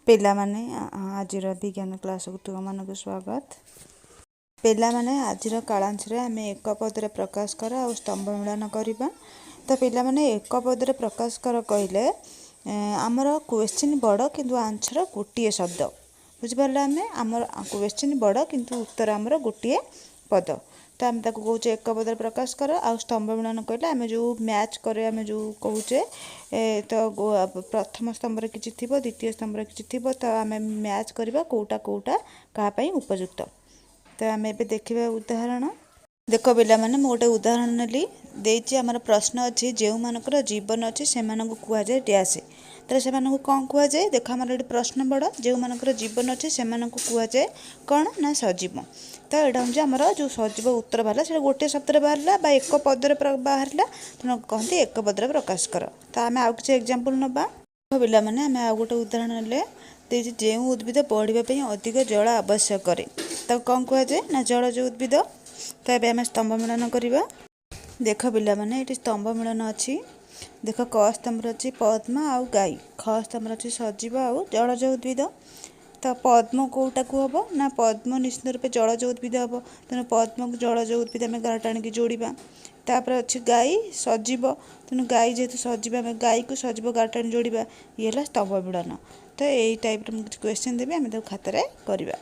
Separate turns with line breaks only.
ପିଲାମାନେ, ଆଜିର ବିଜ୍ଞାନ କ୍ଲାସକୁ ତୁମମାନଙ୍କୁ ସ୍ୱାଗତ। ପିଲାମାନେ, ଆଜିର କାଳାଂଶରେ ଆମେ ଏକ ପଦରେ ପ୍ରକାଶ କର ଆଉ ସ୍ତମ୍ଭ ମିଳନ କରିବା। ତ ପିଲାମାନେ, ଏକ ପଦରେ ପ୍ରକାଶ କର କହିଲେ ଆମର କ୍ୱେଶ୍ଚିନ୍ ବଡ଼ କିନ୍ତୁ ଆନ୍ସର ଗୋଟିଏ ଶବ୍ଦ। ବୁଝିପାରିଲେ? ଆମେ ଆମର କ୍ୱେଶ୍ଚିନ୍ ବଡ଼ କିନ୍ତୁ ଉତ୍ତର ଆମର ଗୋଟିଏ ପଦ। ତ ଆମେ ତାକୁ କହୁଛେ ଏକ ପଦରେ ପ୍ରକାଶ କର। ଆଉ ସ୍ତମ୍ଭ ମିଳନ କହିଲେ ଆମେ ଯେଉଁ ମ୍ୟାଚ୍ କରେ, ଆମେ ଯେଉଁ କହୁଛେ ତ ପ୍ରଥମ ସ୍ତମ୍ଭରେ କିଛି ଥିବ, ଦ୍ୱିତୀୟ ସ୍ତମ୍ଭରେ କିଛି ଥିବ, ତ ଆମେ ମ୍ୟାଚ୍ କରିବା କେଉଁଟା କେଉଁଟା କାହା ପାଇଁ ଉପଯୁକ୍ତ। ତ ଆମେ ଏବେ ଦେଖିବା ଉଦାହରଣ। ଦେଖ ପିଲାମାନେ, ମୁଁ ଗୋଟେ ଉଦାହରଣ ନେଲି, ଦେଇଛି। ଆମର ପ୍ରଶ୍ନ ଅଛି, ଯେଉଁମାନଙ୍କର ଜୀବନ ଅଛି ସେମାନଙ୍କୁ କୁହାଯାଏ ଡ୍ୟାସ୍। ତାହେଲେ ସେମାନଙ୍କୁ କ'ଣ କୁହାଯାଏ? ଦେଖ, ଆମର ଏଠି ପ୍ରଶ୍ନ ବଡ଼। ଯେଉଁମାନଙ୍କର ଜୀବନ ଅଛି ସେମାନଙ୍କୁ କୁହାଯାଏ କ'ଣ ନା ସଜୀବ। ତ ଏଇଟା ହେଉଛି ଆମର ଯେଉଁ ସଜୀବ ଉତ୍ତର ବାହାରିଲା, ସେଇଟା ଗୋଟିଏ ଶବ୍ଦରେ ବାହାରିଲା ବା ଏକ ପଦରେ ବାହାରିଲା। ତେଣୁ କହନ୍ତି ଏକ ପଦରେ ପ୍ରକାଶ କର। ତ ଆମେ ଆଉ କିଛି ଏକ୍ଜାମ୍ପଲ୍ ନେବା। ପିଲାମାନେ, ଆମେ ଆଉ ଗୋଟେ ଉଦାହରଣ ନେଲେ। ଦେଇଛି, ଯେଉଁ ଉଦ୍ଭିଦ ବଢ଼ିବା ପାଇଁ ଅଧିକ ଜଳ ଆବଶ୍ୟକ କରେ ତାକୁ କ'ଣ କୁହାଯାଏ ନା ଜଳଜ ଉଦ୍ଭିଦ। ତ ଏବେ ଆମେ ସ୍ତମ୍ଭ ମିଳନ କରିବା। ଦେଖ ପିଲାମାନେ, ଏଠି ସ୍ତମ୍ଭ ମିଳନ ଅଛି। ଦେଖ, କ ସ୍ତମ୍ଭରେ ଅଛି ପଦ୍ମ ଆଉ ଗାଈ, ଖ ସ୍ତମ୍ଭରେ ଅଛି ସଜୀବ ଆଉ ଜଳଜ ଉଦ୍ଭିଦ। ତ ପଦ୍ମ କେଉଁଟାକୁ ହେବ ନା ପଦ୍ମ ନିଶ୍ଚିତ ରୂପେ ଜଳଜ ଉଦ୍ଭିଦ ହେବ। ତେଣୁ ପଦ୍ମକୁ ଜଳଜ ଉଦ୍ଭିଦ ଆମେ ଗାର ଟାଣିକି ଯୋଡ଼ିବା। ତାପରେ ଅଛି ଗାଈ ସଜୀବ। ତେଣୁ ଗାଈ ଯେହେତୁ ସଜୀବ, ଆମେ ଗାଈକୁ ସଜୀବ ଗାର ଟାଣି ଯୋଡ଼ିବା। ଇଏ ହେଲା ସ୍ତମ୍ଭ ମିଳନ। ତ ଏଇ ଟାଇପ୍ର ମୁଁ କିଛି କ୍ୱେଶ୍ଚିନ୍ ଦେବି, ଆମେ ତାକୁ ଖାତାରେ କରିବା।